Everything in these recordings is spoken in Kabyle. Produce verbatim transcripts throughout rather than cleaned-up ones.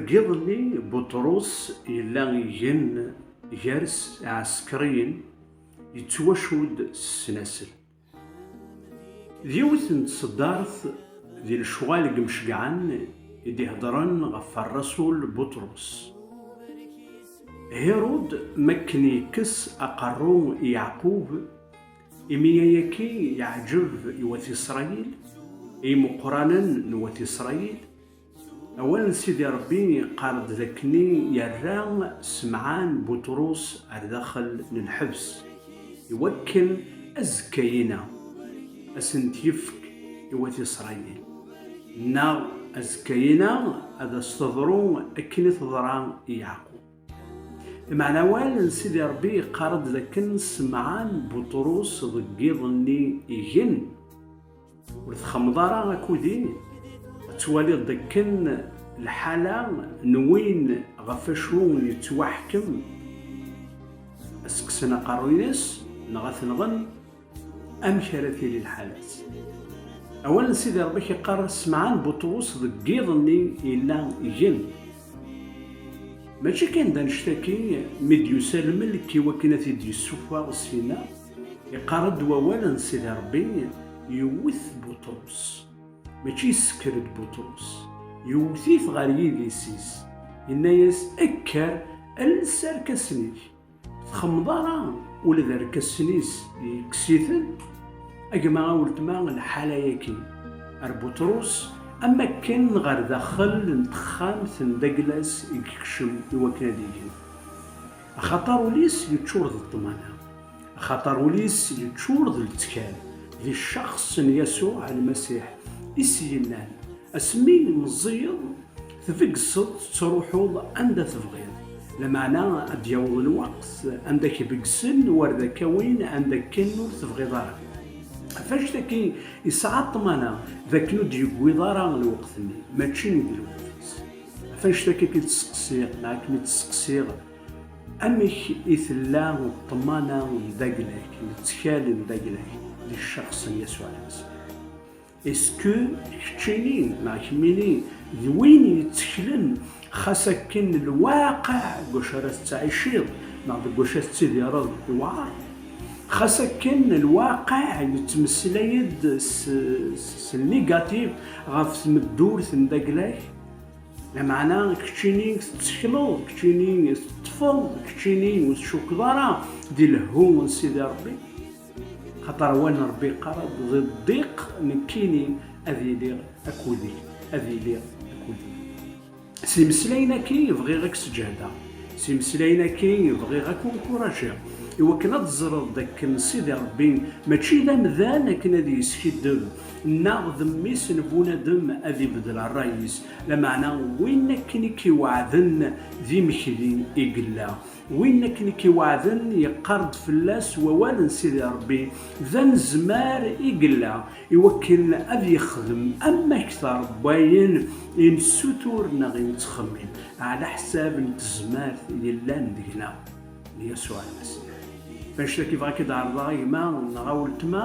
Deg yiḍ-nni, Buṭrus yella igen gar-s iɛsekriyen, yettwacu-d s ssnasel. D yiwet n tseddart di lecɣal n yimceggɛen i d-iheddren ɣef rrasul Buṭrus. Hirud, makken yekkes aqerru i Yeɛqub, imi ayagi yeɛǧeb i wat Isṛayil, i yimeqqranen n wat Isṛayil, awal n Sidi Ṛebbi yeqqar-d d akken yerra Semɛan Buṭrus ar daxel n lḥebs, iwakken azekka-yina ad sent-yefk i wat Isṛayil, neɣ azekka-yina ad as-teḍru akken i teḍra i Yeɛqub. Lmeɛna awal n Sidi Ṛebbi yeqqar-d d akken Semɛan Buṭrus deg yiḍ-nni igen. Ur txemmeḍ ara akudi, ad twaliḍ d akken lḥala n win ɣef acu yettwaḥkem, ad s-kksen aqerruy-ines neɣ ad t-nɣen, amek ara tili lḥala-s? Awal n Sidi Ṛebbi yeqqar Semɛan Buṭrus deg yiḍ-nni yella igen. Mačči kan d annect-agi, mi d-yusa lmelk i wakken ad t-id-yessufeɣ syenna, yeqqar-d wawal n Sidi Ṛebbi, yewwet Buṭrus. Mačči yessekker-d Buṭrus, yewwet-it ɣer yidis-is, yenna-yas: "Kker, els arkasen-ik." Txemmeḍ ara ula d arkasen-is yekkes-iten. A gma, a weltma, lḥala-yagi ar Buṭrus, am akken ɣer daxel n texxamt n dagla-s i yekcem i wakken ad igen. Axaṭer ul-is yeččur d ṭṭmana, axaṭer ul-is yeččur d lettkal di ccex n Yasuɛ Lmasiḥ, i s-yennan: "Asmi meẓẓiyeḍ, tbegseḍ, tettruḥuḍ anda tebɣiḍ." Lameɛna ad d-yaweḍ lweqt anda k-begsen war d ak-awin anda akken ur tebɣiḍ ara. Ɣef annect-agi, yesɛa ṭṭmana d akken ur d-yewwiḍ ara lweqt-nni, mačči deg lweqt-is. Ɣef annect-agi i k-id-sseqsiɣ, neɣ i kem-id-sseqsiɣ, amek i tella ṭṭmana n dagla-k, lettkal n dagla-k di ccex n Yasuɛ Lmasiḥ? Est-ce que keččini neɣ kemmini d win yetteklen xas akken lwaqiɛ deg wacu ara tettɛiciḍ neɣ deg wacu ara tettidireḍ yewɛer? Xas akken lwaqiɛ yettmeslay-d s, s, s négatif ɣef tmeddurt n dagla-k? Lameɛna keččini tettekleḍ, keččini teṭṭfeḍ, keččini ur tcukkeḍ ara di lehhu n Sidi Ṛebbi? Xaṭer awal n Ṛebbi yeqqar-d: "Di ddiq nekkini ad iliɣ akked-k, ad iliɣ akked-k." S imeslayen-agi bɣiɣ ad k-sǧehdeɣ, s imeslayen-agi bɣiɣ ad k-encouragiɣ, iwakken ad teẓreḍ d akken Sidi Ṛebbi mačči d amdan akken ad yeskiddeb, neɣ d mmi-s n bunadem ad ibeddel ṛṛay-is, lameɛna win akken i k-iweɛden d imekdi i yella. Win akken i k-iweɛden yeqqar-d fell-as wawal n Sidi Ṛebbi, d anezmar i yella iwakken ad yexdem am akteṛ n wayen i nessutur neɣ i nettxemmim, ɛla ḥsab n tezmert yellan deg-neɣ, n Yasuɛ Lmasiḥ. Annect-agi bɣiɣ ad k-id-ɛerḍeɣ a gma neɣ a weltma,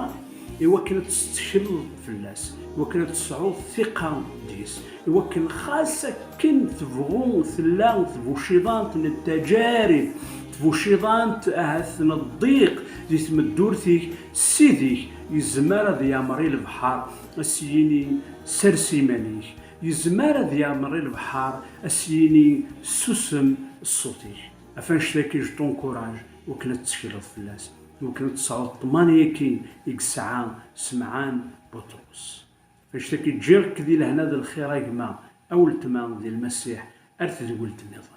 iwakken ad tettekleḍ fell-as, iwakken ad tesɛuḍ tiqa deg-s, iwakken xas akken tebɣu tella tbuciḍant n ttaǧarib, tbuciḍant ahat n ddiq di tmeddurt-ik, Ssid-ik yezmer ad yamer i lebḥer, a s-yini: "Sers iman-ik." Yezmer ad yamer i lebḥer, a s-yini: "Susem ṣṣut-ik." Ɣef annect-agi, je t'encourage, iwakken ad tettekleḍ fell-as, iwakken ad tesɛuḍ ṭṭmana-agi i yesɛa Semɛan Buṭrus. Annect-agi, ǧǧiɣ-k di lehna d lxir a gma, a weltma di Lmasiḥ, ar tedwilt nniḍen.